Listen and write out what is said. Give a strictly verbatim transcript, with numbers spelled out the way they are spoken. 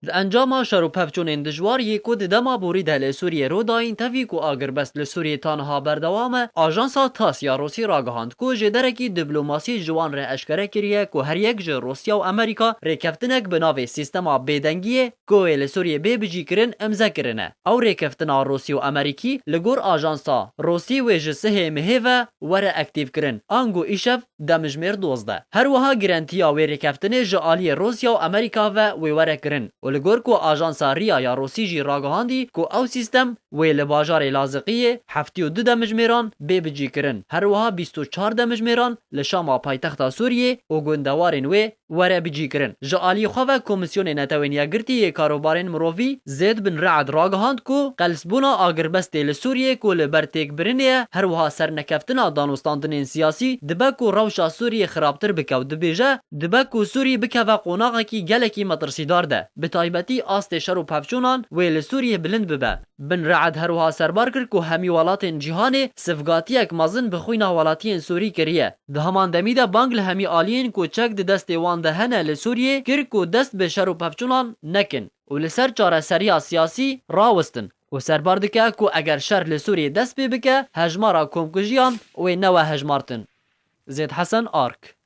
Di encama şer û pevçûnên dijwar yê ku di dema borî de li Sûriyê rû dayîn, tevî ku agirbest li Sûriyê ta niha berdewam e, ajansa TASS ya Rûsî ragihand ku jêderekî diplomasî ji wan re eşkere kiriye ku her yek ji Rûsya û Amerîka rêkeftinek bi navê sîstema bêdengiyê ku wê li Sûriyê bê bicîkirin, imze kirine. Ew rêkeftina Rûsî û Amerîkî li gor ajansa Rûsî wê ji sihê mihê ve were aktîv kirin, ango îşev demijmêr dozdeh. Her wiha girentiya wê rêkeftinê ji aliyê Rûsya û Amerîka ve wê were kirin û li gor ku ajansa riya ya Rûsî jî ragihandî ku ew sîstem wê li bajarê Laziqiyê heftê û du demijmêran bê bicîkirin, her wiha bîst û çar demijmêran li Şama paytexta Sûriyê û gundewarên wê were bicîkirin. Ji alî xwe ve Komîsyonê Netewên Yekgirtî yê Karobarên Mirovî Zêd Bin Re'ed ragihand ku qelsbûna agirbestê li Sûriyê ku li ber têkbirinê ye, her wiha sernekeftina danûstandinên siyasî dibe ku rewşa Sûriyê xirabtir bike û dibêje, dibe ku Sûrî bikeve qonaxekî gelekî metirsîdar de, bi taybetî astê şer û pevçûnan wê li Sûriyê bilind bibe. Bin Re'ed her wiha serbar kir ku hemî welatên cîhanê sivgatiyek mezin bi xwîna welatiyên Sûrî kiriye. Di heman demî de bang li hemî aliyên ku çek di destê wan de hene li Sûriyê kir ku dest bi şer û pevçûnan nekin û li ser çareseriya siyasî rawistin û serbar dike ku eger şer li Sûriyê dest pê bike, hejmara komkujiyan wê newe hejmartin. Zêd Hesen, Ark.